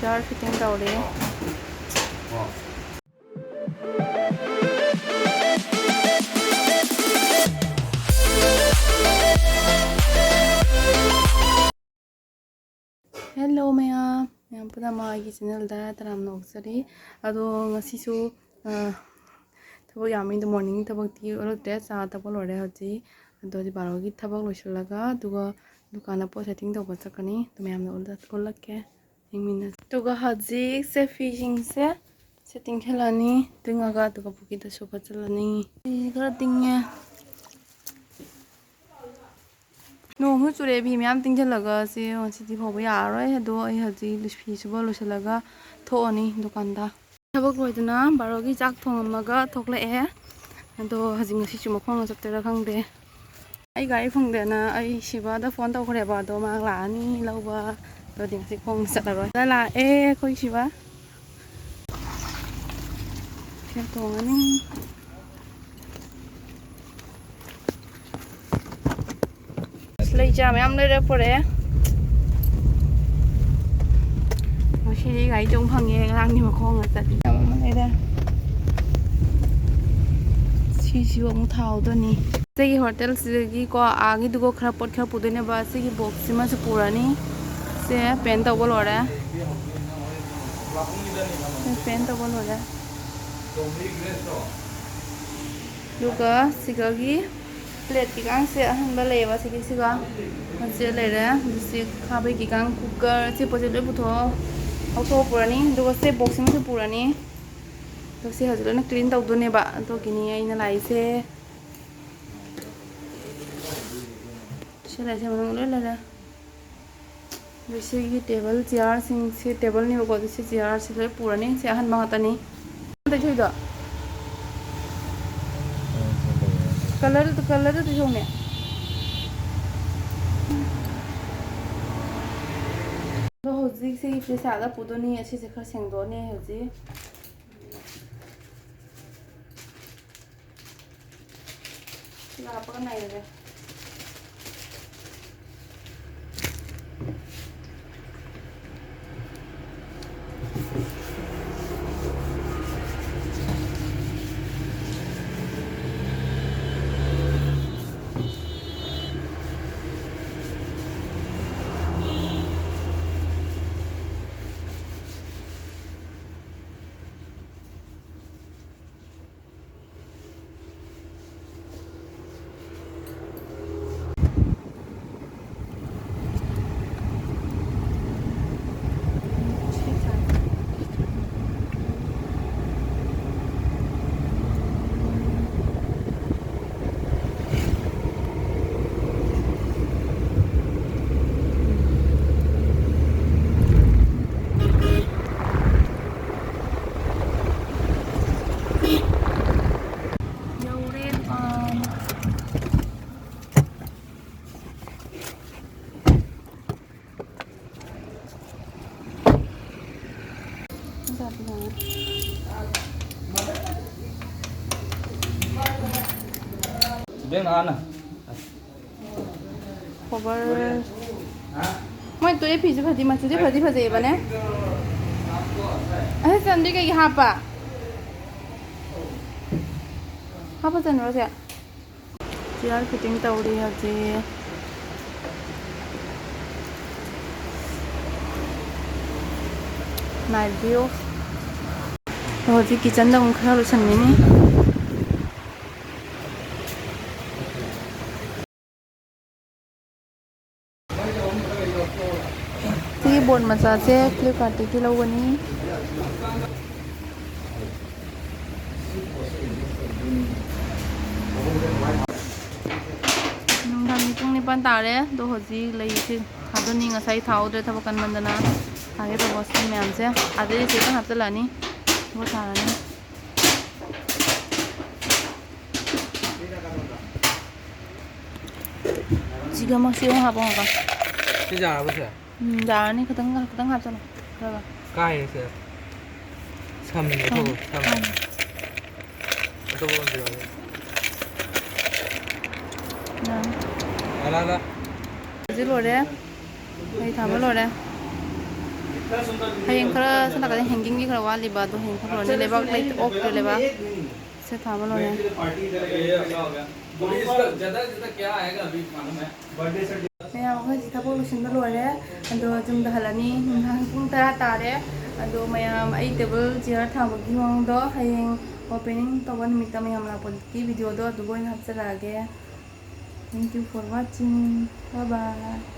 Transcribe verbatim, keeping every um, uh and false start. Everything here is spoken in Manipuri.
ꯗ꯭ꯔꯥꯏꯌꯔ ꯐꯤꯠꯇꯤꯡ ꯇꯧꯔꯦ꯫ ꯍꯦꯜꯂꯣ ꯃꯌꯥꯝ, ꯃꯌꯥꯝ ꯄꯨꯝꯅꯃꯛ ꯑꯩꯒꯤ ꯆꯦꯅꯦꯜꯗ ꯇꯔꯥꯝꯅ ꯑꯣꯛꯆꯔꯤ꯫ ꯑꯗꯣ ꯉꯁꯤꯁꯨ, ꯑ, ꯊꯕꯛ ꯌꯥꯝꯃꯤ꯫ ꯑꯗꯣ ꯃꯣꯔꯅꯤꯡ ꯊꯕꯛꯇꯤ ꯎꯠꯂꯛꯇ꯭ꯔꯦ, ꯆꯥ ꯊꯛꯄ ꯂꯣꯏꯔꯦ ꯍꯧꯖꯤꯛ꯫ ꯑꯗꯣ ꯍꯧꯖꯤꯛ ꯕꯥꯔꯣꯒꯤ ꯊꯕꯛ ꯂꯣꯏꯁꯤꯜꯂꯒ, ꯑꯗꯨꯒ ꯗꯨꯀꯥꯟꯗ ꯄꯣꯠ ꯁꯦꯠꯇꯤꯡ ꯇꯧꯕ ꯆꯠꯀꯅꯤ꯫ ꯑꯗꯨ ꯃꯌꯥꯝꯗ ꯎꯠꯂ-, ꯎꯠꯂꯛꯀꯦ, ꯌꯦꯡꯃꯤꯟꯅꯁꯤ꯫ ꯑꯗꯨꯒ ꯍꯧꯖꯤꯛꯁꯦ ꯐꯤꯁꯤꯡꯁꯦ ꯁꯦꯠꯇꯤꯡ ꯈꯦꯠꯂꯅꯤ, ꯇꯤꯡꯉꯒ ꯑꯗꯨꯒ ꯄꯨꯈ꯭ꯔꯤꯗꯁꯨ ꯐꯠꯆꯜꯂꯅꯤ꯫ ꯐꯤ ꯈꯔ ꯇꯤꯡꯉꯦ꯫ ꯅꯣꯡꯁꯨ ꯆꯨꯔꯛꯑꯦ, ꯐꯤ ꯃꯌꯥꯝ ꯇꯤꯡꯁꯤꯜꯂꯒ ꯁꯤ ꯉꯁꯤꯗꯤ ꯐꯧꯕ ꯌꯥꯔꯔꯣꯏ꯫ ꯑꯗꯣ ꯑꯩ ꯍꯧꯖꯤꯛ ꯐꯤ ꯁꯨꯕ ꯂꯣꯏꯁꯤꯜꯂꯒ ꯊꯣꯛꯑꯅꯤ ꯗꯨꯀꯥꯟꯗ꯫ ꯊꯕꯛ ꯂꯣꯏꯗꯅ ꯕꯥꯔꯣꯒꯤ ꯆꯥꯛ ꯊꯣꯡꯉꯝꯃꯒ ꯊꯣꯛꯂꯛꯑꯦ꯫ ꯑꯗꯣ ꯍꯧꯖꯤꯛ ꯉꯁꯤꯁꯨ ꯃꯈꯣꯡꯅ ꯆꯠꯇꯣꯏꯔꯥ ꯈꯪꯗꯦ꯫ ꯑꯩ ꯒꯥꯔꯤ ꯐꯪꯗꯦꯅ ꯑꯩ ꯁꯤꯕꯥꯗ ꯐꯣꯟ ꯇꯧꯈ꯭ꯔꯦꯕ, ꯑꯗꯣ ꯃꯥ ꯂꯥꯛꯑꯅꯤ ꯂꯧꯕ꯫ ꯑꯗꯨꯗꯤ ꯉꯁꯤ ꯈꯣꯡꯅ ꯆꯠꯂꯔꯣꯏ꯫ ꯗ ꯂꯥꯛꯑꯦ ꯑꯩꯈꯣꯏ ꯁꯤꯕꯥ꯫ ꯁꯦ ꯇꯣꯡꯉꯅꯤ꯫ ꯑꯁ, ꯂꯩ ꯆꯥ ꯃꯌꯥꯝ ꯂꯩꯔꯛꯄꯣꯔꯦ꯫ ꯉꯁꯤꯗꯤ ꯒꯥꯔꯤ ꯇꯣꯡ ꯐꯪꯉꯦ, ꯉꯔꯥꯡꯗꯤ ꯃꯈꯣꯡꯅ ꯆꯠꯂꯤ꯫ ꯃꯌꯥꯝ ꯑꯃ ꯂꯩꯔꯦ꯫ ꯁꯤꯁꯤꯕꯨ ꯑꯃꯨꯛ ꯊꯥꯍꯧꯗꯣꯏꯅꯤ꯫ ꯁꯤꯒꯤ ꯍꯣꯇꯦꯜꯁꯤꯗꯒꯤꯀꯣ, ꯑꯥꯒꯤꯗꯨꯒ ꯈꯔ ꯄꯣꯠ ꯈꯔ ꯄꯨꯗꯣꯏꯅꯦꯕ꯫ ꯁꯤꯒꯤ ꯕꯣꯛꯁꯁꯤꯃꯁꯨ ꯄꯨꯔꯅꯤ꯫ ꯁꯦ ꯄꯦꯟ ꯇꯧꯕ ꯂꯣꯏꯔꯦ꯫ ꯁꯦ ꯄꯦꯟ ꯇꯧꯕ ꯂꯣꯏꯔꯦ꯫ ꯑꯗꯨꯒ ꯁꯤꯒꯒꯤ ꯄ꯭ꯂꯦꯠꯀꯤ ꯀꯥꯡꯁꯦ ꯑꯍꯟꯕ ꯂꯩꯌꯦꯕ, ꯁꯤꯒꯤꯁꯤꯒ꯫ ꯃꯁꯤ ꯂꯩꯔꯦ꯫ ꯑꯗꯨ ꯁꯤ ꯈꯥꯕꯩꯒꯤ ꯀꯥꯡ ꯀꯨꯀꯔ, ꯁꯤ ꯄꯣꯠꯁꯦ ꯂꯣꯏ ꯄꯨꯊꯣꯛꯑꯣ, ꯂꯧꯊꯣꯛꯑ ꯄꯨꯔꯅꯤ꯫ ꯑꯗꯨꯒ ꯁꯤ ꯕꯣꯛꯁꯤꯡꯁꯨ ꯄꯨꯔꯅꯤ꯫ ꯑꯗꯣ ꯁꯤ ꯍꯧꯖꯤꯛ ꯂꯣꯏꯅ ꯀ꯭ꯂꯤꯟ ꯇꯧꯗꯣꯏꯅꯦꯕ꯫ ꯑꯗꯨꯒꯤꯅꯤ ꯑꯩꯅ ꯂꯥꯛꯏꯁꯦ꯫ ꯁꯤ ꯂꯩꯔꯦ, ꯁꯤ ꯃꯅꯨꯡ ꯂꯣꯏ ꯂꯩꯔꯦ꯫ ꯑꯗꯩ ꯁꯤꯒꯤ ꯇꯦꯕꯜ ꯆꯤꯌꯥꯔꯁꯤꯡ, ꯁꯤ ꯇꯦꯕꯜꯅꯦꯕꯀꯣ, ꯑꯗꯨ ꯁꯤ ꯆꯤꯌꯥꯔꯁꯤ ꯂꯣꯏ ꯄꯨꯔꯅꯤ꯫ ꯁꯤ ꯑꯍꯟꯕ ꯉꯥꯛꯇꯅꯤ꯫ ꯑꯝꯇ ꯏꯊꯣꯏꯗꯣ꯫ ꯀꯂꯔꯗꯨ, ꯀꯂꯔꯗꯨ ꯌꯦꯡꯉꯨꯅꯦ꯫ ꯑꯗꯣ ꯍꯧꯖꯤꯛ ꯁꯤꯒꯤ ꯐ꯭ꯔꯤꯖ ꯑꯥꯗ ꯄꯨꯗꯣꯏꯅꯤ꯫ ꯑꯁꯤꯁꯦ ꯈꯔ ꯁꯦꯡꯗꯣꯛꯑꯅꯤ ꯍꯧꯖꯤꯛ꯫ ꯁꯤꯒ ꯍꯥꯞꯄꯒ ꯅꯩꯔꯒꯦ꯫ ꯕꯦꯝ, ꯂꯥꯛꯑꯣꯅ꯫ ꯀꯣꯕꯔ꯫ ꯃꯣꯏ ꯇꯣꯏꯂꯦꯠ ꯐꯤꯁꯨ ꯐꯗꯤ, ꯃꯆꯨꯁꯦ ꯐꯗꯤ ꯐꯖꯩꯌꯦꯕꯅꯦ꯫ ꯑꯁꯤ ꯆꯟꯗꯤ ꯀꯩꯒꯤ ꯍꯥꯞꯄ? ꯍꯥꯞꯄ ꯆꯟꯕ꯭ꯔꯣ ꯁꯦ? ꯆꯤꯌꯥꯔ ꯐꯤꯠꯇꯤꯡ ꯇꯧꯔꯤ ꯍꯧꯖꯤꯛ꯫ Night view꯫ ꯍꯧꯖꯤꯛ ꯀꯤꯠꯆꯟꯗ ꯑꯃꯨꯛ ꯈꯔ ꯂꯣꯏꯁꯟꯒꯅꯤ꯫ ꯁꯤꯒꯤ ꯕꯣꯔꯗ ꯃꯆꯥꯁꯦ ꯐ꯭ꯂꯤꯞꯀꯥꯔꯠꯇꯒꯤ ꯂꯧꯒꯅꯤ꯫ ꯅꯨꯡꯗꯥꯡꯒꯤ ꯄꯨꯡ ꯅꯤꯄꯥꯟ ꯇꯥꯔꯦ꯫ ꯑꯗꯣ ꯍꯧꯖꯤꯛ ꯂꯩꯁꯦ ꯊꯥꯗꯣꯛꯅꯤ꯫ ꯉꯁꯥꯏ ꯊꯥꯍꯧꯗ꯭ꯔꯦ ꯊꯕꯛ ꯀꯟꯃꯟꯗꯅ꯫ ꯊꯥꯒꯦ ꯇꯧꯕ ꯁꯤ ꯃꯌꯥꯝꯁꯦ ꯑꯥꯗꯒꯤ ꯆꯦ ꯈꯔ ꯍꯥꯞꯆꯤꯜꯂꯛꯑꯅꯤ꯫ ꯑꯗꯨꯒ ꯊꯥꯔꯅꯤ꯫ ꯁꯤꯒ ꯑꯃ ꯁꯤ ꯑꯃ ꯍꯥꯞꯄꯣ ꯉꯥꯛꯇꯪ꯫ ꯁꯤ ꯌꯥꯔꯕ ꯁꯦ? ꯎꯝ, ꯌꯥꯔꯅꯤ꯫ ꯈꯤꯇꯪ, ꯈꯤꯇꯪ ꯍꯥꯞꯆꯜꯂꯣ꯫ ꯈꯔꯒ꯫ ꯀꯥꯏꯔꯦ ꯁꯦ꯫ ꯁꯝꯃꯤꯅꯦ, ꯁꯝꯃꯦ꯫ ꯊꯣꯛꯑꯣ, ꯁꯝꯃꯦ꯫ ꯁꯝꯃꯦ꯫ ꯑꯇꯣꯞꯄ ꯑꯃ ꯄꯤꯔꯛꯑꯣꯅꯦ꯫ ꯌꯥꯔꯅꯤ꯫ ꯑꯂꯥ, ꯑꯂꯥ꯫ ꯁꯤ ꯂꯣꯏꯔꯦ꯫ ꯃꯩ ꯊꯥꯕ ꯂꯣꯏꯔꯦ꯫ ꯍꯌꯦꯡ ꯈꯔ ꯁꯣꯝ ꯅꯥꯀꯟꯗ ꯍꯦꯡꯒꯤꯡꯒꯤ ꯈꯔ ꯋꯥꯠꯂꯤꯕ, ꯑꯗꯣ ꯍꯌꯦꯡ ꯈꯔ ꯂꯣꯏꯔꯅꯤ꯫ ꯂꯩꯕꯥꯛ ꯂꯩ ꯑꯣꯛꯇ꯭ꯔꯦ ꯂꯩꯕꯥꯛ꯫ ꯁꯦ ꯊꯥꯕ ꯂꯣꯏꯔꯦ꯫ ये क्या हो गया? इसका ज्यादा, ज्यादा क्या आएगा अभी मालूम है? ꯃꯌꯥꯝ ꯑꯩꯈꯣꯏ ꯍꯧꯖꯤꯛ ꯊꯕꯛ ꯂꯣꯏꯁꯤꯟꯕ ꯂꯣꯏꯔꯦ꯫ ꯑꯗꯣ ꯌꯨꯝꯗ ꯍꯜꯂꯅꯤ꯫ ꯅꯨꯡꯗꯥꯡ ꯄꯨꯡ ꯇꯔꯥ ꯇꯥꯔꯦ꯫ ꯑꯗꯣ ꯃꯌꯥꯝ ꯑꯩ ꯇꯦꯕꯜ ꯆꯤꯌꯔ ꯊꯥꯕꯒꯤ ꯃꯑꯣꯡꯗꯣ ꯍꯌꯦꯡ ꯑꯣꯄꯦꯅꯤꯡ ꯇꯧꯕ ꯅꯨꯃꯤꯠꯇ ꯃꯌꯥꯝ ꯂꯥꯛꯄꯒꯤ ꯚꯤꯗꯤꯑꯣꯗꯣ ꯑꯗꯨꯒ ꯑꯣꯏꯅ ꯍꯥꯞꯆꯔꯛꯑꯒꯦ꯫ Thank you for watching. Bye bye.